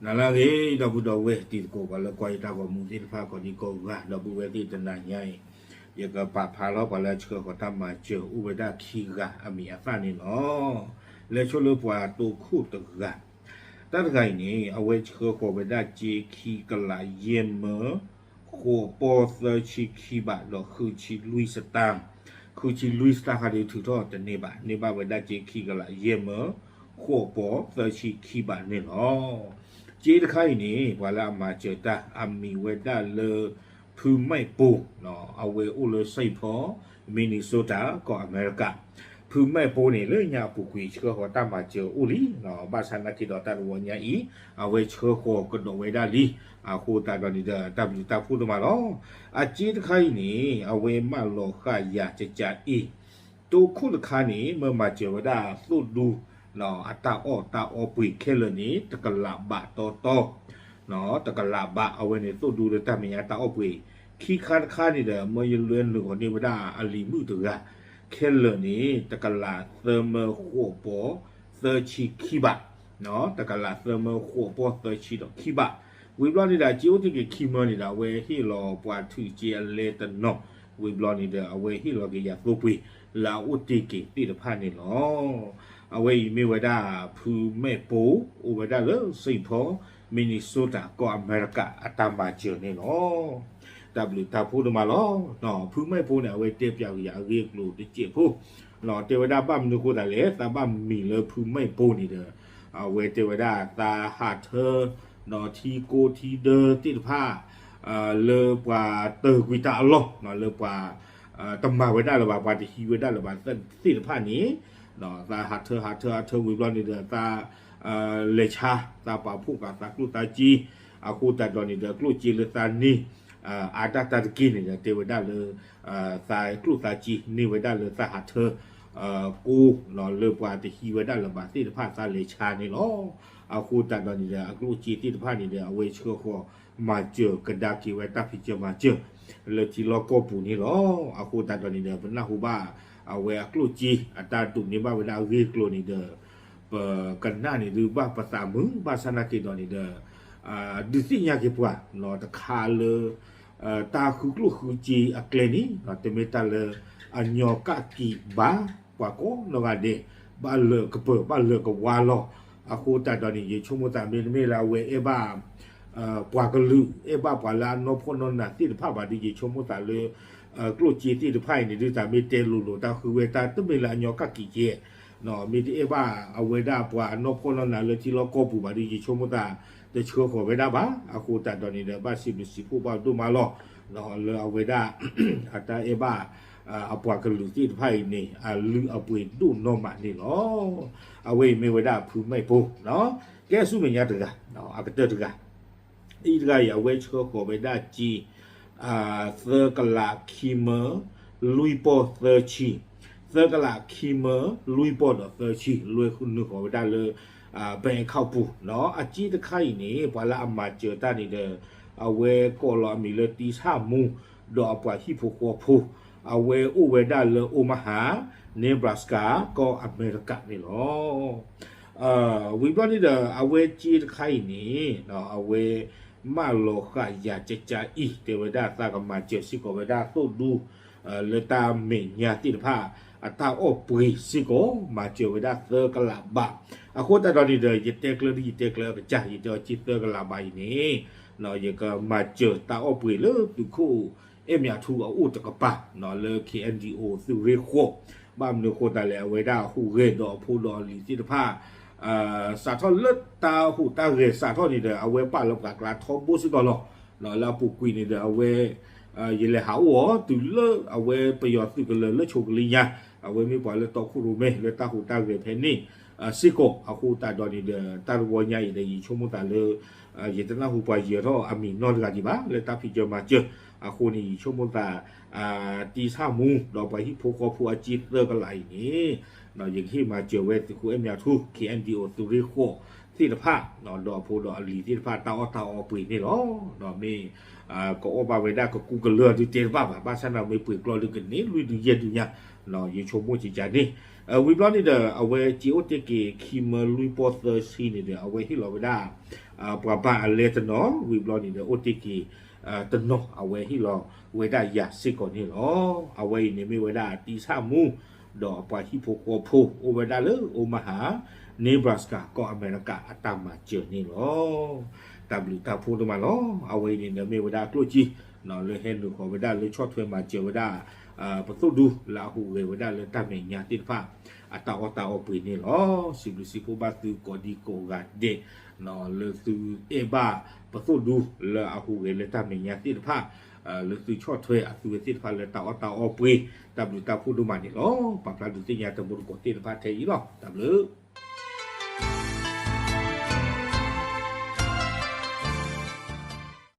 နၤလၢအဂ့ၤ ဒီပုၢ်ဒီဝဲၢ်တံၤသကိး ပှၤလၢကွၢ်ယတၢ်ဂီၤမူသ့ၣ်တဖၣ် ကိးဒံကိးဂၤ ဒီပုၢ်ဝဲၢ်သ့ၣ်တနၤညါအံၤ ယကပာ်ဖျါထီၣ်ပှၤလၢအဆှၢဃီၤတၢ်မၤစၢၤ အိၣ်ဝဲဒၣ်ခံဂၤအမံၤအသၣ်န့ၣ်လီၤ. လဲၤဆိလၢပှၤတိခိၣ်တဂၤ တၢ်တဂၤအံၤန့ၣ် အဝဲဆှၢဃီၤဝဲဒၣ်စ့ခံကလးယဲၢ်မၢ ဃိးပီၢ်သၢဆံခံဘး ဒီးဃုဆံလွံၢ်စတၢၣ်, ဃုဆံလွံၢ်စတၢၣ်ခါဒုးထုးထီၣ်တန့ၢ်ဘၣ်, န့ၢ်ဘၣ်ဝဲဒၣ်စ့ခံကလးယဲၢ်မၢ ဃိးပီၢ်သၢဆံခံဘးန့ၣ်လီၤ. စ့တခါအံၤန့ၣ် ပှၤလၢအမၤစၢၤတၢ် အမံၤဝဲဒၣ်လၢ ဖုမဲၣ်ပိ, အဝဲအိၣ်လၢ Saint Paul, Minnesota ကီၢ်အမဲရကၤ ဖုမဲၣ်ပိန့ၣ် လၢညါအပူၤကွံာ် ဆှၢဃီၤတၢ်မၤစၢၤအိၣ်လံ, ဘၣ်ဆၣ်နာ်က့ဒီးတၢ်တဝီညါအံၤ အဝဲဆှၢဃီၤကဒီးဝဲဒၣ်လံ, အဃိသတးဒီးန့ၣ်ဒီး တၢ်ဘျုးတၢ်ဖှိၣ်ဒိၣ်မးလီၤ. အစ့တခါအံၤန့ၣ် အဝဲမၢလီၤဃာ်ယၤကကးအံၤ, တိခိၣ်တခါန့ၣ် မၢမၤစၢၤဝဲဒၣ်သိၣ်ဒူ အတၢ်အီၣ်တၢ်အီပှ့ၤခဲလၢာ်န့ၣ် တကလးဘးတီတီ တကလးဘး အဝဲန့ၣ်သိၣ်ဒူလၢတၢ်မဲာ်ညါတၢ်အီၣ်ပှ့ၤ, ခံခါတခါန့ၣ်ဒီး မၢယလွဲနုာ်ဂီၤန့ၢ်ဝဲဒၣ်အလံၤမုၣ်တဂၤ ခဲလၢာ်န့ၣ် တကလးသၢမၢဃိးပီၢ်သၢဆံခံဘး, တကလးသၢမၢဃိးပီၢ်သၢဆံဒီးခံဘး, ဝံၤဘျီန့ၣ်ဒီး စ့အိၣ်တ့ၢ်က့ၤခံမၢန့ၣ်ဒီး အဝဲဟ့ၣ်လီၤပှၤထုးစ့အလဲတနီၤ, ဝံၤဘျီန့ၣ်ဒီး အဝဲဟ့ၣ်လီၤက့ၤယၤသိပှ့ၤ လၢအအိၣ်တ့ၢ်က့ၤသ့ၣ်တဖၣ်န့ၣ်လီၤ. အဝဲအံၤမ့ၢ်ဝဲဒၣ်ဖုမဲၣ်ပိ အိၣ်ဝဲဒၣ်လၢ Saint Paul, Minnesota ကီၢ်အမဲရကၤ အတၢ်မၤစၢၤန့ၣ်လီၤ. တၢ်ဘျုးတၢ်ဖှိၣ်ဒိၣ်မးလီၤ. ဖုမဲၣ်ပိန့ၣ် အဝဲတဲပၠးက့ၤယၤအဂ့ၢ်အကျိၤတစဲးဖိ, တဲဝဲဒၣ်ဘၣ်မနုၤအဃိသတးလဲၣ် သးဘၣ်မံၤလၢဖုမဲၣ်ပိန့ၣ်ဒီး အဝဲတဲဝဲဒၣ်သးဟးထၢ ဒီးထံကိးထံဒၢသ့ၣ်တဖၣ် လၢပှၤတၢၢ်ကွံာ်တၢ်အလီၢ် လၢပှၤတမၤဝဲဒၣ်လၢၤဘၣ် ပှၤတဟံးဝဲဒၣ်လၢၤဘၣ်သ့ၣ်တဖၣ်န့ၣ်, သးဟးထၢဟးထၢဟးထၢဝံၤဘျီန့ၣ်ဒီး သးလဲၤဆါ သးပာ်ဖှိၣ်ဃာ်သးကျိၣ်သးစ့, အဃိသတးဒီးန့ၣ်ဒီး ကျိၣ်စ့လၢသးန့ၢ် အါဒၣ်တၢ်တက့ၢ်န့ၣ်ဒီး တဲဝဲဒၣ်လၢ သးကျိၣ်သးစ့န့ၢ်ဝဲဒၣ်လၢသးဟးထၢ ကိး လၢပှၤတဟံးဝဲဒၣ်လၢၤဘၣ်သ့ၣ်တဖၣ်သးလဲၤဆါန့ၣ်လီၤ. အဃိသတးဒီးန့ၣ်ဒီး အကျိၣ်စ့သ့ၣ်တဖၣ်န့ၣ်ဒီး အဝဲဆှၢဃီၤမၤစၢၤကဒါက့ၤဝဲတၢ်ဖံးစၢၤမၤစၢၤ လၢထံလီၢ်ကီၢ်ပူၤန့ၣ်လီၤ. အဃိသတးဒီးန့ၣ်ဒီး ပနၢ်ဟူဘၣ် အဝဲအကျိၣ်စ့ အတၢ်ဒိးန့ၢ်ဘၣ်ဝဲဒၣ်အဂ့ၢ်အကျိၤန့ၣ်ဒီး ပကနၣ်န့ၣ်ဒုးဘၣ်ပသးမုာ် ဘၣ်ဆၣ်နာ်က့ဒီးန့ၣ်ဒီး ဒုးသ့ၣ်ညါက့ၤပှၤ တခါလၢ တၢ်ဃုကျိၣ်ဃုစ့အကျဲန့ၣ် တမ့ၢ်တၢ်လၢအညီကၣ်ကံးဘၣ် ပှၤကိးနီၢ်ဂၤဒဲး ဘၣ်လၢကပၢၤ ဘၣ်လၢကဝါလီၤ. အဃိသတးဒီးန့ၣ် ယဆိကမိၣ်သးမ့တမ့ၢ်လၢအဝဲအဲၣ်ဘၣ် ပှၤကလုာ် အဲၣ်ဘၣ်ပှၤလၢအနီၢ်ဖှီၣ်နီၢ်နးသ့ၣ်တဖၣ်ဘၣ်ဒီး ယဆိကမိၣ်သးလၢ ကျိၣ်စ့သ့ၣ်တဖၣ်အံၤန့ၣ် ဒုးသးမ့ၢ်တဲလိၤလိၤ တၢ်ဃုဝဲတၢ်တမ့ၢ်လၢအညီကၣ်ကံးကဲ မ့ၢ်တအဲၣ်ဘၣ်အဝဲဒၣ်ပှၤအနီၢ်ဖှီၣ်နီၢ်နးလၢထံလီၢ်ကီၢ်ပူၤဘၣ်ဒီး ယဆိကမိၣ်သး တဆှၢဃီၤဝဲဒၣ်ဘၣ်. အဃိသတးဒီးန့ၣ်ဒီး ဘၣ်စံးဘျုးစံးဖှိၣ်ဘၣ်ဒိၣ်မးလီၤ လၢအဝဲဒၣ် အတၢ်အဲၣ်ဘၣ် အပှၤကလုာ်သ့ၣ်တဖၣ်အံၤန့ၣ် အလုၢ်အပှ့ၤဒိၣ်နီၢ်မးန့ၣ်လီၤ. အဝဲအံၤမ့ၢ်ဝဲဒၣ်ဖုမဲၣ်ပိ ကဲဆူမဲာ်ညါတဂၤ အကတၢၢ်တဂၤ အံၤတဂၤအံၤ အဝဲဆှၢဃီၤဝဲဒၣ်စ့ သၢကလးခံမၢ လွံၢ်ပီၢ်သၢဆံ, သၢကလးခံမၢ လွံၢ်ပီၢ်ဒီးသၢဆံ လွဲနုာ်ဃီၤဝဲဒၣ်လၢ bank account ပူၤ အစ့တခါအံၤန့ၣ် ပှၤလၢအမၤစၢၤတၢ်န့ၣ်ဒီး အဝဲကိးလီၤအမံၤလၢ တံဆၣ်မူ ဒီးအပှၤဟံၣ်ဖိဃီဖိ အဝဲအိၣ်ဝဲဒၣ်လၢ Omaha, Nebraska ကီၢ်အမဲရကၤန့ၣ်လီၤ. ဝံၤဘျီန့ၣ်ဒီး အဝဲစ့တခါအံၤန့ၣ် အဝဲမၢလီၤဃာ်ယၤကကးအံၤ တဲဝဲဒၣ်သးကမၤစၢၤစ့ၢ်ကီးဝဲဒၣ်သိၣ်ဒူ လၢတၢ်မဲာ်ညါသ့ၣ်တဖၣ် အတၢ်အီၣ်ပှ့ၤစ့ၢ်ကီး မၤစၢၤဝဲဒၣ်သၢကလးဘး. အဃိသတးဒီးန့ၣ်ဒီး ယတဲကျၢဒ်ယတဲကျၢအကစၢ် ယတဲအီၤစ့သၢကလးဘးအံၤန့ၣ် ယကမၤစၢၤတၢ်အီၣ်ပှ့ၤလၢသုးခိၣ်အဲၣ်မၠးထူအအိၣ်တကပၤ လၢ KNDO သုးရ့ၣ်ဃီၤ ဘၣ်မနုၤအဃိသတးလဲၣ် အဝဲဒၣ်ဟူးဂဲၤဒီးအဖိဒီးအလံၤသ့ၣ်တဖၣ် စးထီၣ်လၢတၢ်ဟူးတၢ်ဂဲၤစးထီၣ်န့ၣ်ဒီး အဝဲပာ်လီၤပှၤကျါထီဘိစ့ၢ်ကီးလီၤ. လၢအပူၤကွံာ်န့ၣ်ဒီး အဝဲ ယလဲၤဟးအိၣ်အီၤ တုၤလၢအဝဲပယီၤသုးကလၢၤလၢဆိကလံညါ အဝဲမ့ၢ်ပှၤလၢတီခိၣ်ရိၣ်မဲ လၢတၢ်ဟူးတၢ်ဂဲၤဖဲန့ၣ် စ့ၢ်ကီး အဃိသတးဒီးန့ၣ်ဒီး တၢ်တဝီညါအံၤဒီး ယဆိကမိၣ်သးလၢ ယတနၢ်ဟူပှၤယၢၤထီၣ်အမံၤနီတဂၤဒံးဘၣ် လၢတၢ်ဖံးစၢၤမၤစၢၤ အဃိန့ၣ် ယဆိကမိၣ်သး တံဆၣ်မူ ဒီးပှၤဟံၣ်ဖိဃီဖိအစ့သၢကလးအံၤန့ၣ် ယကဟ့ၣ်မၤစၢၤဝဲသုးခိၣ်အဲၣ်မၠးထူ KNDO သုးရ့ၣ်ဃီၤသ့ၣ်တဖၣ် ဒီးအဖိဒီးအလံၤသ့ၣ်တဖၣ် တၢ်အီၣ်တၢ်အီပှ့ၤန့ၣ်လီၤ. မ့ၢ် ကအီၣ်ဘၣ်ဝဲဒၣ်ကကူကလၢာ်ဒုးတဲတဘၣ်ဘၣ် ဘၣ်ဆၣ်န့ၣ်မ့ၢ်ပှ့ၤကျီဒုးကန့ၢ်လွံၢ်ဒုးယဲၢ်ဒုးညါ ယဆိကမိၣ်ကကန့ၣ် ဝံၤဘျီန့ၣ်ဒီး အဝဲစ့အိၣ်တ့ၢ်က့ၤခံမၢလွံၢ်ပီၢ်သၢဆံန့ၣ်ဒီး အဝဲဟ့ၣ်လီၤဝဲဒၣ် ပှၤဘၣ်အလဲတနီၤ, ဝံၤဘျီန့ၣ်ဒီး အိၣ်တ့ၢ်က့ၤတနီၤ အဝဲဟ့ၣ်လီၤဝဲဒၣ်ယၤစ့ၢ်ကီးန့ၣ်လီၤ. အဝဲအံၤန့ၣ်မ့ၢ်ဝဲဒၣ်တံဆၣ်မူ ဒီးအပှၤဟံၣ်ဖိဃီဖိ အိၣ်ဝဲဒၣ်လၢ Omaha, Nebraska ကီၢ်အမဲရကၤအတၢ်မၤစၢၤန့ၣ်လီၤ. တၢ်ဘျုးတၢ်ဖှိၣ်ဒိၣ်မးလီၤ. အဝဲအံၤန့ၣ်ဒီးမ့ၢ်ဝဲဒၣ်ကျိၣ်စ့ လၢဟဲနုာ်ဃီၤဝဲဒၣ်လၢဆီၣ်ထွဲမၤစၢၤဝဲဒၣ် ပသိၣ်ဒူလၢအဟူးဂဲၤဝဲဒၣ်လၢတၢ်မဲာ်ညါသ့ၣ်တဖၣ် အတၢ်အီၣ်တၢ်အီပှ့ၤန့ၣ်လီၤ. စံးဘျုးစံးဖှိၣ်ဘၣ်သုကိးဒံကိးဂၤဒဲး လၢသုအဲၣ်ဘၣ်ပသိၣ်ဒူလၢအဟူးဂဲၤလၢတၢ်မဲာ်ညါသ့ၣ်တဖၣ် လၢသုဆီၣ်ထွဲအသုဝဲသ့ၣ်တဖၣ်လၢတၢ်အီၣ်တၢ်အီပှ့ၤ တၢ်ဘျုးတၢ်ဖှိၣ်ဒိၣ်မးန့ၣ်လီၤ. ပာ်ဖျါဒုးသ့ၣ်ညါတမူတကိးသ့ၣ်တဖၣ်ထဲအံၤလီၤ. တၢ်ဘျုး